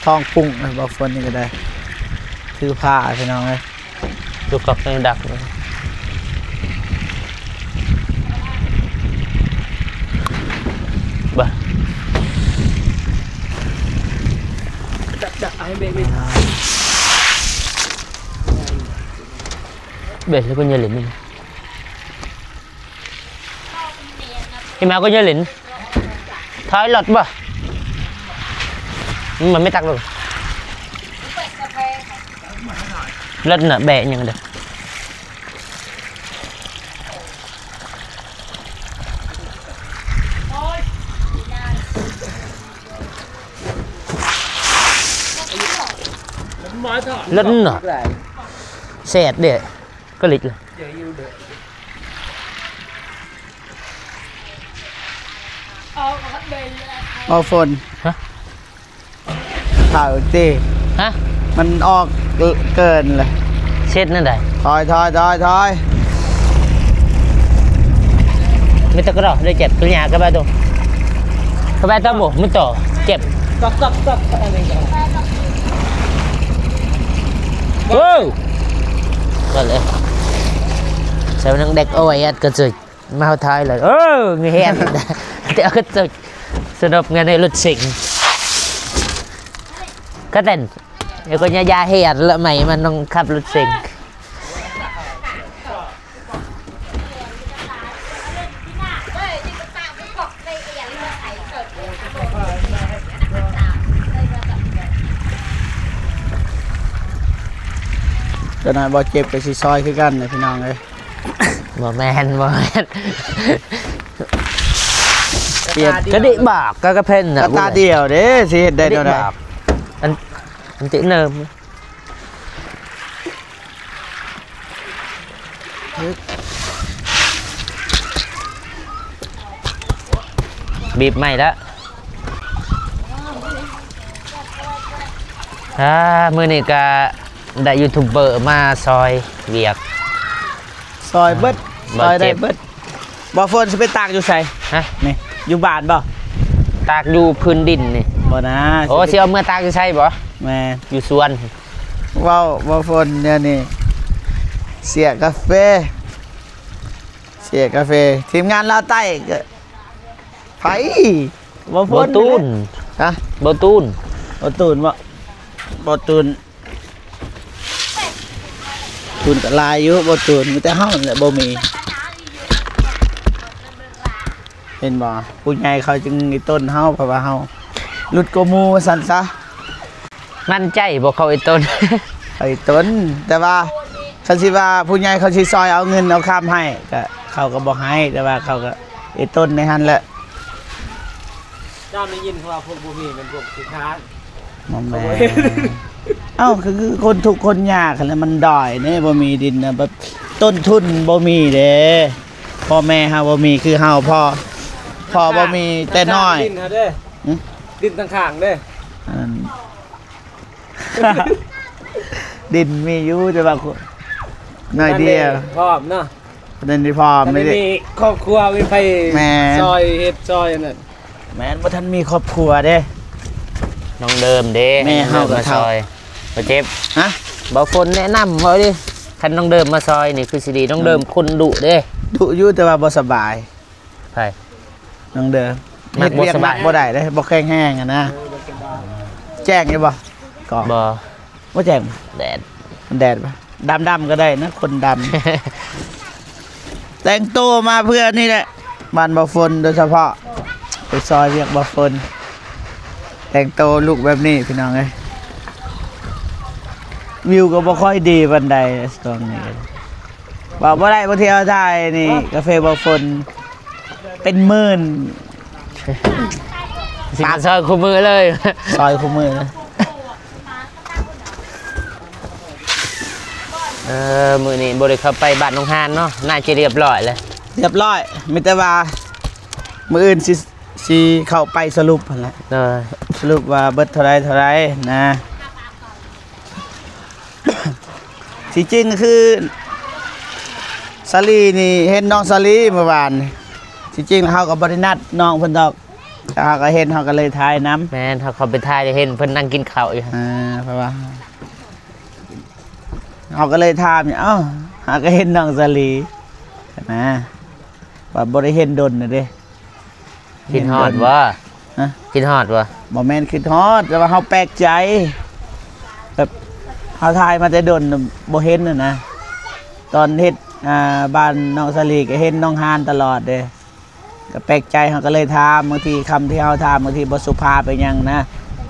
ທອງປຸ້ງ ເອີ ບໍ່ຝົນນີ້ກໍໄດ້ ຖືພາ ພີ່ນ້ອງເອີຍ. ຢູ່ກັບໃນດັກບາດ ເບັດແລ້ວກໍຢ່າຫຼິ້ນນີ້ ອີ່ແມວກໍຢ່າຫຼິ້ນ ຖອຍລົດບໍ່ ມັນໄມ່ຕັກລົດ ລົດນະແບະຫຍັງເດ້ ລົດນະແຊດເດ້ ກະລິດລະ. ເອົາຝົນ ຮະ ເຂົ້າຕິ ຮະ ມັນອອກເກີນລະ ເຊັດແນວໃດ ຖອຍ ຖອຍ ຖອຍ ຖອຍ ມີແຕ່ກະດອກໄດ້ເຈັບ ກະຍາກະບາໂຕ ກະບາໂຕບໍ່ ມັນຕໍ່ ເຈັບ ເອີ ກໍເລີຍ ໃສ່ໜັງເດັກເອົາໄວ້ອັດກະຈຸຍ ມາເຮົາຖ່າຍເລີຍ ເອີ ມີແຮງ ແຕ່ເອົາກະຈຸຍ ສະໜົບງານໃນລົດເສັງ ກະເຕັ້ນ ແລ້ວກໍຍາໆ ເຮັດລະໄໝ ມັນຕ້ອງຂັບລົດເສັງ. ເຈົ້ານາຍບໍ່ເຈັບກໍຊິຊອຍຄືກັນນະ ພີ່ນ້ອງເອີຍ. ບໍ່ແມ່ນ ບໍ່ແມ່ນ ປ່ຽນ ກະດິບາກ ກະກະເພັນນະ ກະຕາດຽວເດ້ ຊິເຮັດໄດ້ແນວໃດ ອັນ ອັນຕິເນີມ ບີບໃໝ່ລະ ອ່າ ມື້ນີ້ກະໄດ້ຢູທູບເບີມາຊ່ອຍວຽກ ຊ່ອຍເບິດ ຊ່ອຍໄດ້ເບິດ. ບໍ່ຝົນຊິໄປຕາກຢູ່ໃສ? ຮະ? ນີ້ ຢູ່ບ້ານບໍ່? ຕາກຢູ່ພື້ນດິນນີ້ ບໍ່ນາ. ໂອ້ ຊິເອົາເມືອຕາກຢູ່ໃສບໍ່? ແມ່ນ ຢູ່ສວນ. ເວົ້າບໍ່ຝົນແນວນີ້ ເສຍກາເຟ ເສຍກາເຟ ທີມງານລາວໃຕ້ກະ ໃຜ? ບໍ່ຝົນ ບໍ່ຕູນ ຮະ? ບໍ່ຕູນ ບໍ່ຕູນບໍ່? ບໍ່ຕູນ ຕູນກະຫຼາຍຢູ່ ບໍ່ຕູນ ມີແຕ່ເຮົາຫັ້ນແຫຼະບໍ່ມີ ເຫັນບໍ່? ຜູ້ໃຫຍ່ເຂົາຈຶ່ງອີ່ຕົນເຮົາ ເພາະວ່າເຮົາຫຼຸດກວ່າໝູ່ວ່າຊັ້ນຊະ. ໝັ້ນໃຈບໍ່ເຂົາອີ່ຕົນ? ເຂົາອີ່ຕົນ ແຕ່ວ່າຄັນຊິວ່າຜູ້ໃຫຍ່ເຂົາຊິຊ່ອຍເອົາເງິນເອົາຄຳໃຫ້ ກະເຂົາກະບໍ່ໃຫ້ ແຕ່ວ່າເຂົາກະອີ່ຕົນໃນຫັ້ນແຫຼະ. ເຮົາໄດ້ຍິນເຂົາວ່າພວກບໍ່ມີແມ່ນພວກຂີ້ຄ້ານ ບໍ່ແມ່ນ ເອົ້າ ຄື ຄືຄົນທຸກຄົນຍາກຫັ້ນແຫຼະ ມັນດ້ອຍເດ້ ບໍ່ມີດິນນະ ແບບຕົ້ນທຶນບໍ່ມີເດ້ ພໍ່ແມ່ເຮົາບໍ່ມີຄືເຮົາ ພໍ່ ພໍ່ບໍ່ມີແຕ່ນ້ອຍ ດິນເຮົາເດ້ ຫຶ? ດິນທາງຂ້າງເດ້ ອັນ ດິນມີຢູ່ ແຕ່ວ່າໜ້ອຍດຽວ ບໍ່ທັນໄດ້ພ້ອມເນາະ ບໍ່ທັນໄດ້ພ້ອມ ບໍ່ທັນໄດ້ມີຄອບຄົວ ມີໃຜ ແມ່ນ ຊ່ອຍເຮັດຊ່ອຍອັນນັ້ນ ແມ່ນ ບໍ່ທັນມີຄອບຄົວເດ້ ນ້ອງເດີມເດ້ ແມ່ເຮົາກໍເຖົ້າ ມາຊ່ອຍ ບໍ່ເຈັບ ຮະ ບໍ່ຝົນແນະນຳເວົ້າເດ້ ຄັນນ້ອງເດີມມາຊ່ອຍນີ້ຄືຊິດີ ນ້ອງເດີມຄົນດຸເດ້ ດຸຢູ່ ແຕ່ວ່າບໍ່ສະບາຍ ໃຜ ນ້ອງເດີ ມັກບໍ່ສະບາຍ ເຮັດວຽກໜັກບໍ່ໄດ້ເດ້ ບໍ່ແຂງແຮງຫັ້ນນະ ແຈ້ງຢູ່ບໍ່? ກໍ ບໍ່ ບໍ່ແຈ້ງ ແດດ ມັນແດດປະ ດຳໆກໍໄດ້ນະ ຄົນດຳ ແຕ່ງໂຕມາເພື່ອນີ້ແຫຼະ ບ້ານບໍ່ຝົນໂດຍສະເພາະ ໄປຊ່ອຍວຽກບໍ່ຝົນ ແຕ່ງໂຕລຸກແບບນີ້ພີ່ນ້ອງເອີຍ ວິວກໍບໍ່ຄ່ອຍດີປານໃດຊ່ວງນີ້ ເວົ້າບໍ່ໄດ້ ບາງທີເຮົາຖ່າຍນີ້ ກາເຟບໍ່ຝົນ ເປັນໝື່ນ ຊິມາຊ່ອຍຄູ່ມື້ເລີຍ ຊ່ອຍຄູ່ມື້ເລີຍ ເອີ ມື້ນີ້ບໍ່ໄດ້ເຂົ້າໄປບ້ານໜອງຫານເນາະ ໜ້າຈະລຽບລ້ອຍແລ້ວ ລຽບລ້ອຍ ມີແຕ່ວ່າມື້ອື່ນຊິ ຊິເຂົ້າໄປສະຫຼຸບຫັ້ນແຫຼະ ໂດຍ ສະຫຼຸບວ່າເບິດເທົ່າໃດເທົ່າໃດນະ. ທີ່ຈິງຄືສາລີນີ້ ເຫັນນ້ອງສາລີມື້ວານນີ້ ທີ່ຈິງແລ້ວເຮົາກໍບໍ່ໄດ້ນັດນ້ອງເພິ່ນດອກ ແຕ່ເຮົາກໍເຫັນ ເຮົາກໍເລີຍຖ່າຍນຳ ແມ່ນ ເຮົາເຂົ້າໄປຖ່າຍ ໄດ້ເຫັນເພິ່ນນັ່ງກິນເຂົ້າຢູ່ ເອີ ເພາະວ່າເຮົາກໍເລີຍຖາມ ເອົ້າ ຫາກໍເຫັນນ້ອງສາລີນະ ວ່າບໍ່ໄດ້ເຫັນດົນນະເດ້. ຄິດຮອດບໍ່? ຮະ? ຄິດຮອດບໍ່? ບໍ່ແມ່ນຄິດຮອດ ແຕ່ວ່າເຮົາແປກໃຈ ແບບເຮົາຖ່າຍມາແຕ່ດົນ ບໍ່ເຫັນຫັ້ນນະ ຕອນເຮັດ ອ່າ ບ້ານນ້ອງສາລີກໍເຫັນນ້ອງຫານຕະຫຼອດເດ້ ກໍແປກໃຈ ເຮົາກໍເລີຍຖາມ ບາງທີຄຳທີ່ເຮົາຖາມ ບາງທີບໍ່ສຸພາບອີ່ຫຍັງນະ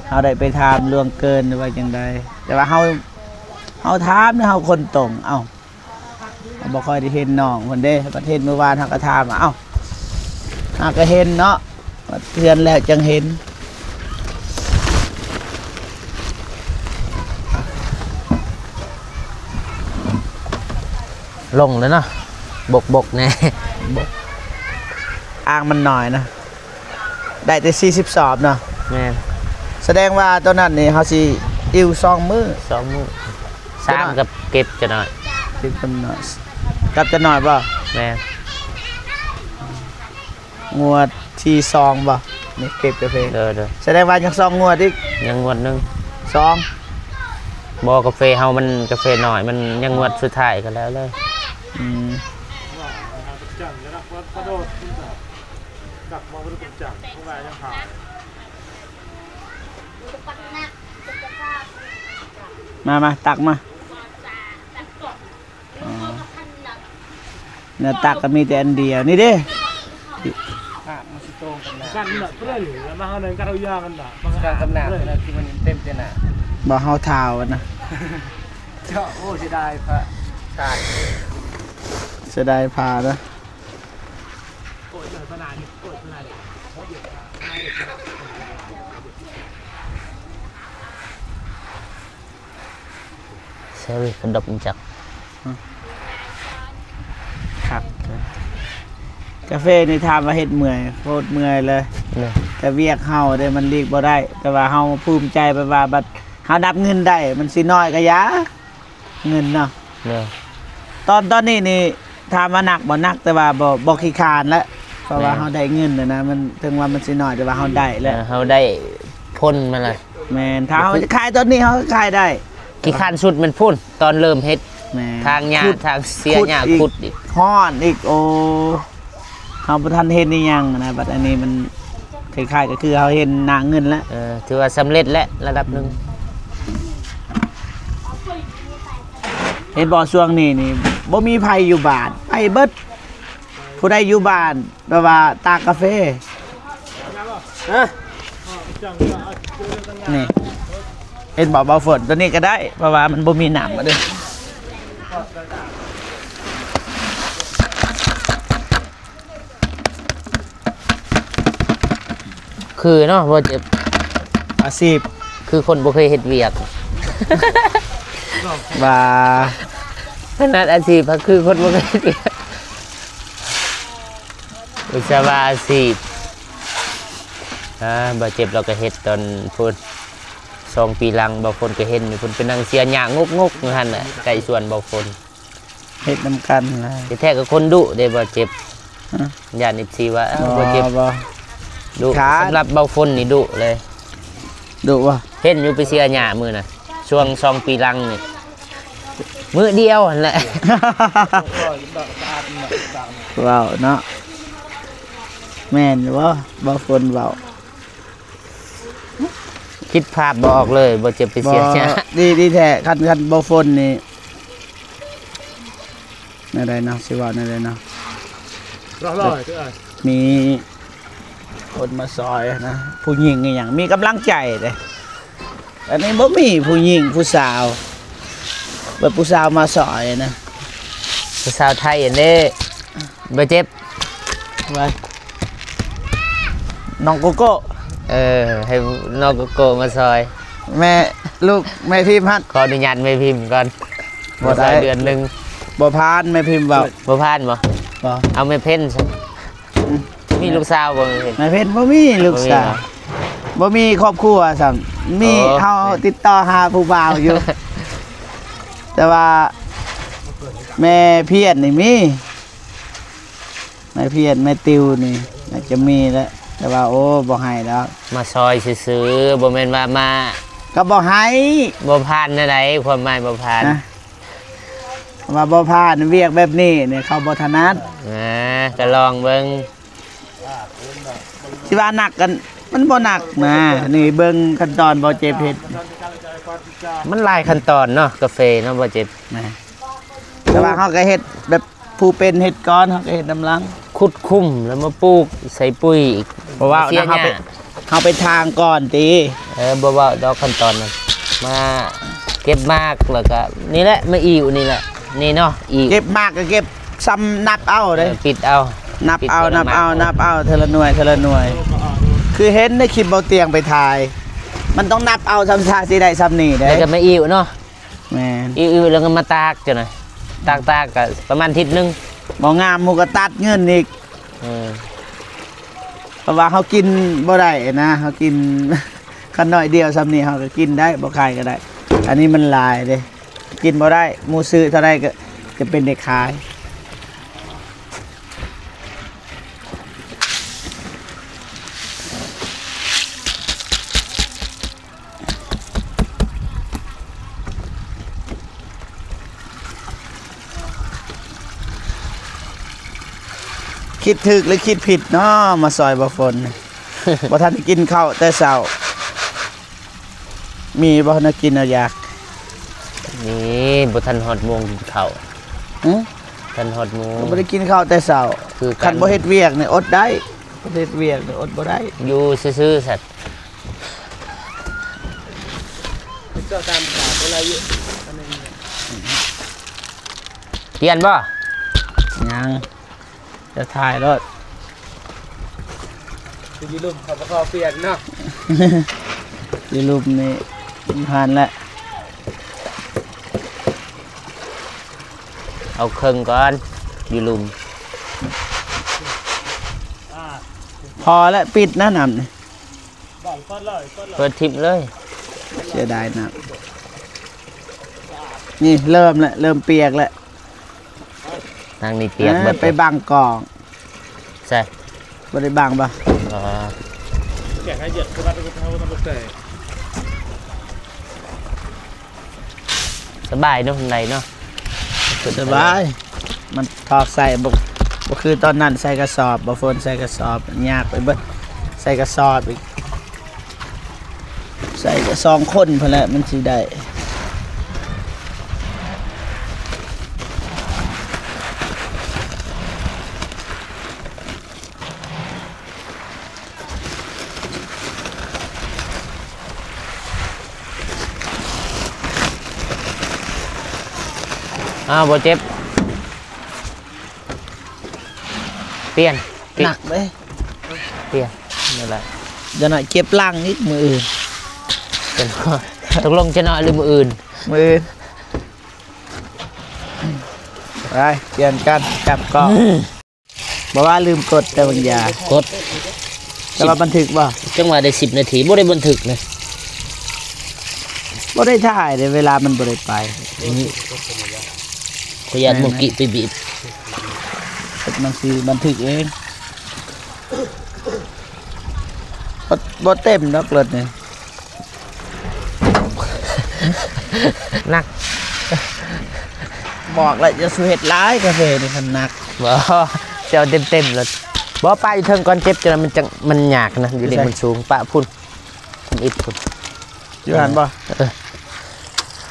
ເຮົາໄດ້ໄປຖາມລ່ວງເກີນ ຫຼືວ່າຈັ່ງໃດ ແຕ່ວ່າເຮົາ ເຮົາຖາມ ເຮົາຄົນຕົງ ເອົ້າ ບໍ່ຄ່ອຍໄດ້ເຫັນນ້ອງເພິ່ນເດ້ ບັດເຫັນມື້ວານເຮົາກໍຖາມວ່າ ເອົ້າ ຫາກໍເຫັນເນາະ ເຮືອນແລ້ວຈັ່ງເຫັນ. ລົງແລ້ວເນາະ ບົກໆແດ່ ບົກ ອ່າງມັນໜ້ອຍນະ. ໄດ້ແຕ່ສີ່ສິບສອບເນາະ ແມ່ນ ສະແດງວ່າຕອນນັ້ນນີ້ເຮົາຊິອີ່ວສອງມື້ ສອງມື້ ສາມ ກັບເກັບຈະໜ້ອຍ ເກັບຈະໜ້ອຍ ກັບຈະໜ້ອຍບໍ່? ແມ່ນ ງວດທີສອງບໍ່? ນີ້ເກັບກາເຟ ໂດຍໆ ສະແດງວ່າຍັງສອງງວດອີກ ຍັງງວດໜຶ່ງ ສອງ ບໍ່ ກາເຟເຮົາມັນກາເຟໜ້ອຍ ມັນຍັງງວດສຸດທ້າຍກໍແລ້ວເລີຍ ອືມ. ມາ ມາ ຕັກມາ ອໍ ແນວຕັກກໍມີແຕ່ອັນດຽວ ນີ້ເດ້ ກັນເນາະ ເພິ່ນມາເຮົານັ້ນກັນເອົາຢ່າງກັນນະ ກັນກັບໜ້າ ທີ່ມັນເຕັມແຕ່ໜ້າ ບໍ່ ເຮົາທ້າວນະ ເຈາະ ໂອ້ ເສຍດາຍພະ ເສຍດາຍຜ້ານະ. ໃສ່ເວີຍ ກະດົບຈັກ ຄັກ ກາເຟນີ້ຖາມວ່າເຮັດເມື່ອຍ ໂຄດເມື່ອຍເລີຍ ແຕ່ວຽກເຮົາເດ້ ມັນຫຼີກບໍ່ໄດ້ ແຕ່ວ່າເຮົາພູມໃຈ ແບບວ່າບັດເຮົານັບເງິນໄດ້ ມັນຊິໜ້ອຍກໍຢ່າ ເງິນເນາະ ຕອນ ຕອນນີ້ນີ້ ຖາມວ່າໜັກບໍ່? ໜັກ ແຕ່ວ່າບໍ່ ບໍ່ຂີ້ຄ້ານແລ້ວ ເພາະວ່າເຮົາໄດ້ເງິນແລ້ວນະ ມັນ ເຖິງວ່າມັນຊິໜ້ອຍ ແຕ່ວ່າເຮົາໄດ້ແລ້ວ ເອີ ເຮົາໄດ້ຜົນມາແລ້ວ ແມ່ນ ຖ້າເຮົາຈະຂາຍຕອນນີ້ ເຮົາກໍຂາຍໄດ້ ຂີ້ຄ້ານສຸດແມ່ນພຸ້ນ ຕອນເລີ່ມເຮັດ ແມ່ນ ທາງຫຍ້າ ທາງເສຍຫຍ້າ ຂຸດອີກ ຂຸດອີກ ຮ້ອນອີກ ໂອ້ ເຮົາບໍ່ທັນເຫັນອີ່ຫຍັງນະ ບັດອັນນີ້ມັນຄ້າຍໆກໍຄືເຮົາເຫັນໜ້າເງິນແລ້ວ ເອີ ຖືວ່າສຳເລັດແລ້ວລະດັບໜຶ່ງ ເຫັນບໍ່ ຊ່ວງນີ້ນີ້ບໍ່ມີໃຜຢູ່ບ້ານ ໄປເບິດ ຜູ້ໃດຢູ່ບ້ານແບບວ່າຕາກກາເຟ ຮະ ນີ້ ເຫັນບໍ່ ບໍ່ຝົນ ຕົວນີ້ກໍໄດ້ ເພາະວ່າມັນບໍ່ມີນ້ຳເດ້. ຄືເນາະ ບໍ່ເຈັບ ອາຊີບ ຄືຄົນບໍ່ເຄີຍເຮັດວຽກ ວ່າ ຂະໜາດອາຊີບ ຄືຄົນບໍ່ເຄີຍເຮັດວຽກ ອຸດສາຫະອາຊີບ ອາ ບໍ່ເຈັບ ລາວກໍເຮັດຕອນພຸ້ນ ສອງປີຫຼັງ ບໍ່ຝົນກໍເຫັນຢູ່ພຸ້ນ ໄປນັ່ງເສຍຫຍ້າງົກໆຢູ່ຫັ້ນແຫຼະ ໃກ້ສວນບໍ່ຝົນ. ເຮັດນຳກັນນະ ທີ່ແທ້ກໍຄົນດຸເດ້ ບໍ່ເຈັບ ຮະ ຢ້ານເອັຟຊີວ່າ ເອົ້າ ບໍ່ ບໍ່ເຈັບ ບໍ່ ດຸ ຂີ້ຄ້ານ ສຳລັບເບົາຝົນນີ້ດຸເລີຍ ດຸບໍ່ ເຫັນຢູ່ໄປເສຍຫຍ້າມື້ນະ ຊ່ວງສອງປີຫຼັງນີ້ ມື້ດຽວຫັ້ນແຫຼະ ເວົ້າເນາະ ແມ່ນຢູ່ບໍ່ ເບົາຝົນເວົ້າ. ຄິດພາບບໍ່ອອກເລີຍ ບໍ່ເຈັບໄປເສຍຫຍ້າ ບໍ່ ດີ ດີແທ້ ຄັນ ຄັນບໍ່ຝົນນີ້ ແນວໃດເນາະ ຊິເວົ້າແນວໃດເນາະ ມີຄົນມາຊ່ອຍນະ ຜູ້ຍິງອີ່ຫຍັງ ມີກຳລັງໃຈເດ້ ອັນນີ້ບໍ່ມີຜູ້ຍິງຜູ້ສາວ ແບບຜູ້ສາວມາຊ່ອຍນະ ຜູ້ສາວໄທອັນນີ້ ບໍ່ເຈັບ ວ່າ ນ້ອງໂກໂກ້ ເອີ ໃຫ້ນ້ອງໂກໂກ້ມາຊ່ອຍ ແມ່ ລູກແມ່ພິມຫັ້ນ ຂໍອະນຸຍາດແມ່ພິມກ່ອນ ບໍ່ໄດ້ ມາຊ່ອຍເດືອນໜຶ່ງ ບໍ່ຜ່ານແມ່ພິມເວົ້າ ບໍ່ຜ່ານບໍ່ ບໍ່ ເອົາແມ່ເພັນຊະ ອືມ ມີລູກສາວບໍ່ແມ່ເພັນ ແມ່ເພັນບໍ່ມີລູກສາວ ບໍ່ມີຄອບຄົວຊ້ຳ ມີ ໂອ້ ເຮົາຕິດຕໍ່ຫາຜູ້ບ່າວຢູ່ ແຕ່ວ່າແມ່ພຽນນີ້ມີ ນາຍພຽນ ນາຍຕິວນີ້ ໜ້າຈະມີແຫຼະ ແຕ່ວ່າ ໂອ້ ບໍ່ໃຫ້ແລ້ວ ມາຊ່ອຍຊື່ໆ ບໍ່ແມ່ນວ່າມາ ກໍບໍ່ໃຫ້ ບໍ່ຜ່ານແນວໃດ ຄວາມໝາຍບໍ່ຜ່ານ ຮະ ວ່າບໍ່ຜ່ານ ວຽກແບບນີ້ນີ້ ເຂົາບໍ່ຖະໜັດ ອາ ກໍລອງເບິ່ງ ຊິວ່າໜັກກັນ ມັນບໍ່ໜັກນະ ນີ້ເບິ່ງຂັ້ນຕອນບໍ່ເຈັບເຮັດ ມັນຫຼາຍຂັ້ນຕອນເນາະ ກາເຟເນາະ ບໍ່ເຈັບ ນະ ແຕ່ວ່າເຮົາກໍເຮັດແບບ ຜູ້ເປັນເຮັດກ່ອນ ເຮົາກໍເຮັດນຳຫຼັງ ຂຸດຂຸມ ແລ້ວມາປູກໃສ່ປຸ໋ຍອີກ ບໍ່ເວົ້ານະ ເຮົາໄປ ເຮົາໄປຖາງກ່ອນຕິ ເອີ ບໍ່ເວົ້າດອກຂັ້ນຕອນນັ້ນ ມາເກັບໝາກ ແລ້ວກໍນີ້ແຫຼະ ມາອີ່ວນີ້ແຫຼະ ນີ້ເນາະ ອີ່ວ ເກັບໝາກກໍເກັບຊ່ຳນັບເອົາເດ້ ເອີ ປິດເອົາ ນັບເອົາ ປິດເອົາ ນັບເອົາ ນັບເອົາ ເທື່ອລະໜ່ວຍ ເທື່ອລະໜ່ວຍ ຄືເຫັນໃນຄລິບເບົາຕຽງໄປຖ່າຍ ມັນຕ້ອງນັບເອົາຊ່ຳຊາ ຊິໄດ້ຊ່ຳນີ້ເດ້ ແລ້ວກໍມາອີ່ວເນາະ ແມ່ນ ອີ່ວໆ ແລ້ວກໍມາຕາກຈັ່ງນັ້ນ ຕາກໆ ກໍປະມານທິດໜຶ່ງ ບໍ່ງາມໝູ່ກໍຕັດເງິນອີກ ເອີ ເພາະວ່າເຮົາກິນບໍ່ໄດ້ນະ ເຮົາກິນຄັນໜ້ອຍດຽວຊ່ຳນີ້ ເຮົາກໍກິນໄດ້ ບໍ່ຂາຍກໍໄດ້ ອັນນີ້ມັນຫຼາຍເດ້ ກິນບໍ່ໄດ້ ໝູ່ຊື້ເທົ່າໃດກໍຈະເປັນໄດ້ຂາຍ. ຄິດຖືກຫຼືຄິດຜິດເນາະ ມາຊ່ອຍບໍ່ຝົນ ບໍ່ທັນໄດ້ກິນເຂົ້າແຕ່ເຊົ້າ ມີບໍ່ແນວກິນແນວຢາກ? ນີ້ ບໍ່ທັນຮອດໂມງກິນເຂົ້າ. ຫື? ທັນຮອດໂມງ ບໍ່ໄດ້ກິນເຂົ້າແຕ່ເຊົ້າ. ຄືກັນ ຄັນບໍ່ເຮັດວຽກນີ້ອົດໄດ້ ບໍ່ເຮັດວຽກນີ້ອົດບໍ່ໄດ້. ຢູ່ຊື່ໆ ສັດ ເຈົ້າຕາມຂາບໍ່ໄດ້ຢູ່. ປ່ຽນບໍ່? ຍັງ. ຈະຖ່າຍໂລດ ຢູ່ລຸ່ມເຂົາບໍ່ຂໍປ່ຽນເນາະ. ຢູ່ລຸ່ມນີ້ຜ່ານແລ້ວ ເອົາເຄິ່ງກ່ອນ ຢູ່ລຸ່ມ. ພໍແລ້ວ ປິດນະ ນ້ຳນີ້. ເປີດຖິ້ມເລີຍ ເສຍດາຍນ້ຳ. ນີ້ເລີ່ມແລ້ວ ເລີ່ມປຽກແລ້ວ. ທາງນີ້ປຽກເບິດ ໄປບັງກ້ອງ. ໃສ່ ບໍ່ໄດ້ບັງບໍ່? ອໍ ສະບາຍເນາະ ໄດ້ເນາະ ສະບາຍ. ມັນຖອກໃສ່ ບໍ່ ບໍ່ຄືຕອນນັ້ນໃສ່ກະສອບ ບໍ່ຝົນໃສ່ກະສອບ ຍາກໄປເບິດ ໃສ່ກະສອບອີກ. ໃສ່ກໍສອງຄົນພຸ້ນແຫຼະ ມັນຊິໄດ້. ອ້າວ ບໍ່ເຈັບ. ປ່ຽນ ປ່ຽນ ໜັກເດ້ ປ່ຽນ ນີ້ແຫຼະ. ຈະໜ້ອຍເຈັບຫຼັງອີກມື້ອື່ນ. ຕົກລົງຈະໜ້ອຍ ຫຼື ມື້ອື່ນ? ມື້ອື່ນ. ໄປ ປ່ຽນກັນຈັບກ້ອງ. ບໍ່ວ່າລືມກົດແຕ່ບາງຢ່າງ ກົດ ແຕ່ວ່າບັນທຶກບໍ່? ຈັ່ງວ່າໄດ້ສິບນາທີ ບໍ່ໄດ້ບັນທຶກນະ. ບໍ່ໄດ້ຖ່າຍເດ້ ເວລາມັນບໍ່ໄດ້ໄປ. ອືມ ຂ້ອຍຢ້ານໂມກິໄປບີບ. ມັນຊິບັນທຶກເອງ. ບໍ່ ບໍ່ເຕັມດອກລົດນີ້. ໜັກ. ບອກແລ້ວ ຢ່າສູ່ເຮັດຫຼາຍ ກາເຟນີ້ຄັນໜັກ. ບໍ່ ຊິເອົາເຕັມໆໂລດ. ບໍ່ ປະຢູ່ເທິງກ່ອນ ເຈັບ ຈັ່ງນັ້ນມັນຈັ່ງ ມັນຍາກນະ. ຢູ່ນີ້ມັນສູງ ປະພຸ້ນ ທຳອິດພຸ້ນ. ຢູ່ຫັ້ນບໍ່? ເອີ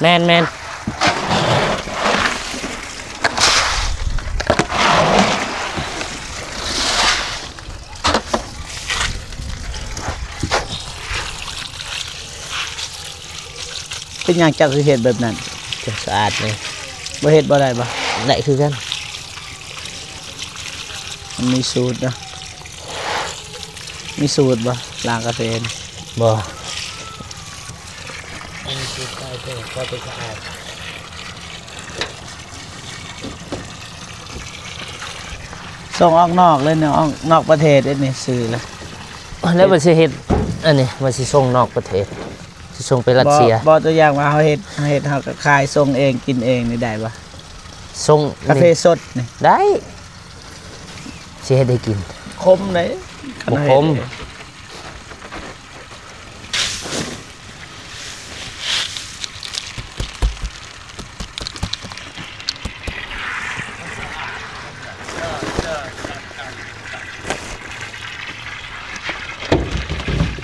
ແມ່ນໆ. ເປັນຫຍັງເຈົ້າຄືເຮັດແບບນັ້ນ? ຈັ່ງສະອາດນີ້. ບໍ່ເຮັດບໍ່ໄດ້ບໍ່? ໄດ້ຄືກັນ. ມັນມີສູດເນາະ. ມີສູດບໍ່ ລ້າງກາເຟນ? ບໍ່. ອັນນີ້ຄືໃສ່ເພາະວ່າເປັນສະອາດ. ສົ່ງອອກນອກເລີຍເນາະ ອອກນອກປະເທດເດ້ນີ້ ຊື້ລະ. ແລ້ວວ່າຊິເຮັດອັນນີ້ ວ່າຊິສົ່ງນອກປະເທດ ຊິສົ່ງໄປຣັດເຊຍ. ບໍ່ ຕົວຢ່າງວ່າເຮົາເຮັດ ເຮົາເຮັດ ເຮົາກໍຂາຍ ສົ່ງເອງ ກິນເອງນີ້ໄດ້ບໍ່? ສົ່ງກາເຟສົດນີ້ໄດ້. ຊິເຮັດໃຫ້ກິນ. ຂົມເດ້. ບໍ່ຂົມ.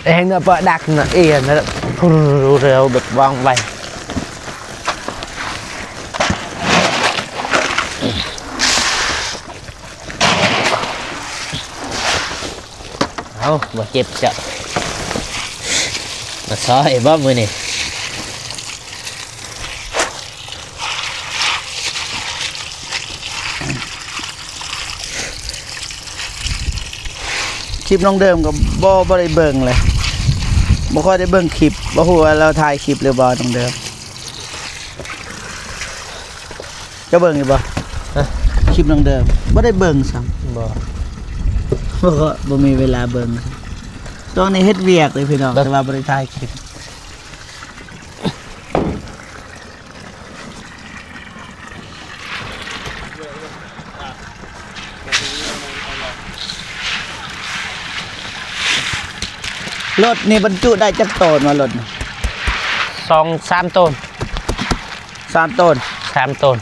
ແຮງເນາະ ປະດັກນະ ເອນະ ເຣວແບບວ່ອງໄວ. ເອົາ ບໍ່ເຈັບເຈົ້າ ມາຊ່ອຍບໍ່ມື້ນີ້? ຄລິບນ້ອງເດີມກໍບໍ່ ບໍ່ໄດ້ເບິ່ງເລີຍ ບໍ່ຄ່ອຍໄດ້ເບິ່ງຄລິບ ບໍ່ຮູ້ວ່າລາວຖ່າຍຄລິບຫຼືບໍ່ ນ້ອງເດີມ. ເຈົ້າເບິ່ງຢູ່ບໍ່? ຮະ? ຄລິບນ້ອງເດີມ ບໍ່ໄດ້ເບິ່ງຊ້ຳ. ບໍ່ ບໍ່ ບໍ່ມີເວລາເບິ່ງ. ຊ່ວງນີ້ເຮັດວຽກເດ້ພີ່ນ້ອງ ແຕ່ວ່າບໍ່ໄດ້ຖ່າຍຄລິບ. ລົດນີ້ບັນຈຸໄດ້ຈັກໂຕນວະ ລົດນີ້? ສອງສາມໂຕນ. ສາມໂຕນ. ສາມໂຕນ.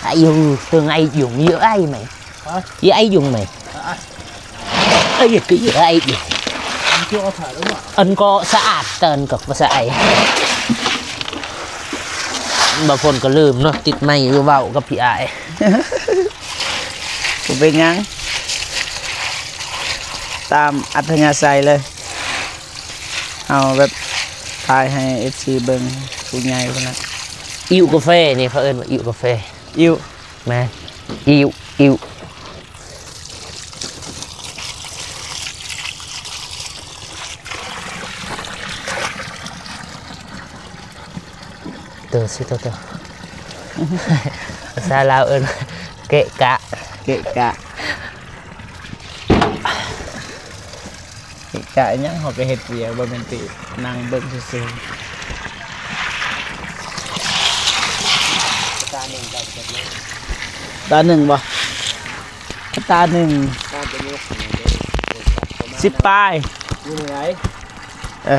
ອາຍຸ ເຖິງອາຍຸເຍອະໄອໄໝ? ຮະ? ເຍອະໄອຍຸໄໝ? ອາ ເອີຍ ຄືເຢຍ ອັນກໍສະອາດ ເຕີນກໍບໍ່ສະອາດ. ບາງຄົນກໍລືມເນາະ ຕິດໄມຢູ່ເວົ້າກັບພີ່ອ້າຍ. ບໍ່ເປັນຫຍັງ ຕາມອັດທະຍາໄສເລີຍ. ເຮົາແບບຖ່າຍໃຫ້ເອັຟຊີເບິ່ງ ຜູ້ໃຫຍ່ພຸ້ນນະ. ອິ້ວກາເຟນີ້ ເຂົາເອີ້ນວ່າອິ້ວກາເຟ. ອິ້ວ. ແມ່ນ ອິ້ວ ອິ້ວ. ໂຕຊິໂຕ ໂຕ ພາສາລາວເອີ້ນເກະກະ ເກະກະ. ກະຫຍັງ ເຮົາກໍເຮັດວຽກ ບໍ່ແມ່ນໄປນັ່ງເບິ່ງຊື່ໆ. ຕາໜຶ່ງບໍ່? ຕາໜຶ່ງ ສິບປາຍ. ຢູ່ໃນໃດ? ເອີ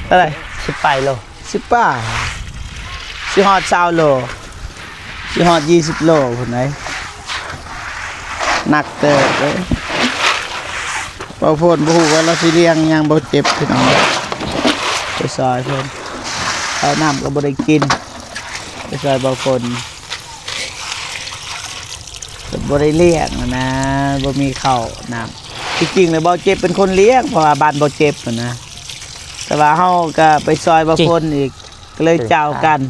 ເທົ່າໃດ? ສິບປາຍໂລ. ສິບປາຍ ຊິຮອດຊາວໂລ ຊິຮອດຍີ່ສິບໂລພຸ້ນໃດ໋ ໜັກເຕີບເດ້. ເບົາໂພນບໍ່ຮູ້ວ່າລາວຊິລ້ຽງຫຍັງ ບໍ່ເຈັບພີ່ນ້ອງ ໄປຊ່ອຍເພິ່ນ ເຂົ້ານ້ຳກໍບໍ່ໄດ້ກິນ ໄປຊ່ອຍເບົາໂພນ. ເພິ່ນບໍ່ໄດ້ລ້ຽງນະ ບໍ່ມີເຂົ້ານ້ຳ. ທີ່ຈິງແລ້ວເບົາເຈັບເປັນຄົນລ້ຽງ ເພາະວ່າບ້ານເບົາເຈັບຫັ້ນນະ ແຕ່ວ່າເຮົາກໍໄປຊ່ອຍເບົາພົນອີກ ກໍເລີຍເຈົ້າກັນ.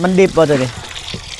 ມັນດິບບໍ່ໂຕນີ້?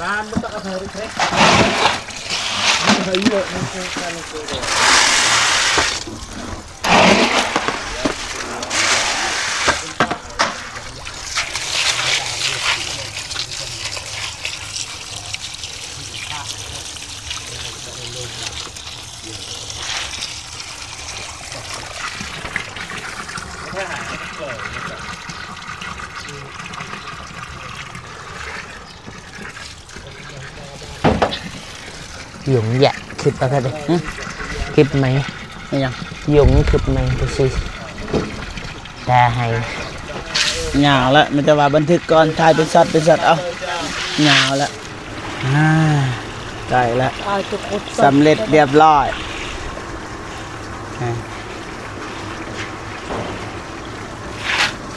Ram betak apa hari krek? Ayo, musuh kan itu deh. ຍຸງຢະ ຄລິບ ອະ ຄລິບໃໝ່ ອີຫຍັງ? ຍຸງ ຄລິບໃໝ່ ໄປຊິ ແຕ່ໃຫ້ ຍາວລະ ມີແຕ່ວ່າບັນທຶກກ່ອນ ຖ່າຍເປັນຊັອດເປັນຊັອດ ເອົາ ຍາວລະ ອ່າ ໃກ້ລະ ສຳເລັດລຽບຮ້ອຍ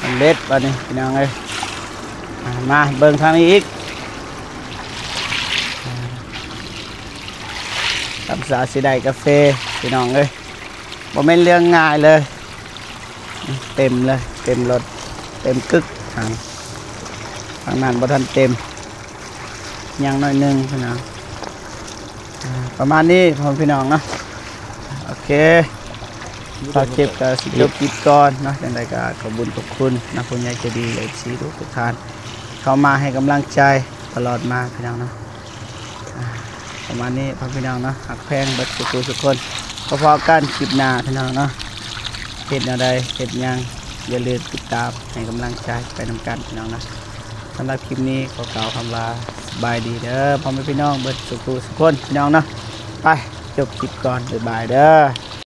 ສຳເລັດບາດນີ້ພີ່ນ້ອງເອີຍ ອ່າ ມາເບິ່ງທາງນີ້ອີກ ຄຳສາຊິໄດ້ກາເຟພີ່ນ້ອງເອີຍ ບໍ່ແມ່ນເລື່ອງງ່າຍເລີຍ ເຕັມເລີຍ ເຕັມລົດ ເຕັມກຶກ ທາງ ທາງນັ້ນບໍ່ທັນເຕັມ ຍັງໜ້ອຍໜຶ່ງພີ່ນ້ອງ ອ່າ ປະມານນີ້ພໍ່ແມ່ພີ່ນ້ອງເນາະ ໂອເຄ ບ່າວເຈັບກໍຊິຈົບຄລິບກ່ອນເນາະ ຈັ່ງໃດກໍຂອບບຸນຂອບຄຸນນຳຜູ້ໃຫຍ່ໃຈດີ ແລະ ເອັຟຊີ ທຸກໆທ່ານ ເຂົ້າມາໃຫ້ກຳລັງໃຈຕະຫຼອດມາພີ່ນ້ອງເນາະ ອ່າ ປະມານນີ້ພໍ່ແມ່ພີ່ນ້ອງເນາະ ຮັກແພງເບິດສູ່ຜູ້ສູ່ຄົນ ພໍ້ກັນຄລິບໜ້າພີ່ນ້ອງເນາະ ເຮັດແນວໃດເຮັດຫຍັງ ຢ່າລືມຕິດຕາມໃຫ້ກຳລັງໃຈໄປນຳກັນພີ່ນ້ອງເນາະ ສຳລັບຄລິບນີ້ຂໍກ່າວຄຳວ່າ ສະບາຍດີເດີພໍ່ແມ່ພີ່ນ້ອງເບິດສູ່ຜູ້ສູ່ຄົນພີ່ນ້ອງເນາະ ໄປ ຈົບຄລິບກ່ອນ ບາຍບາຍເດີ.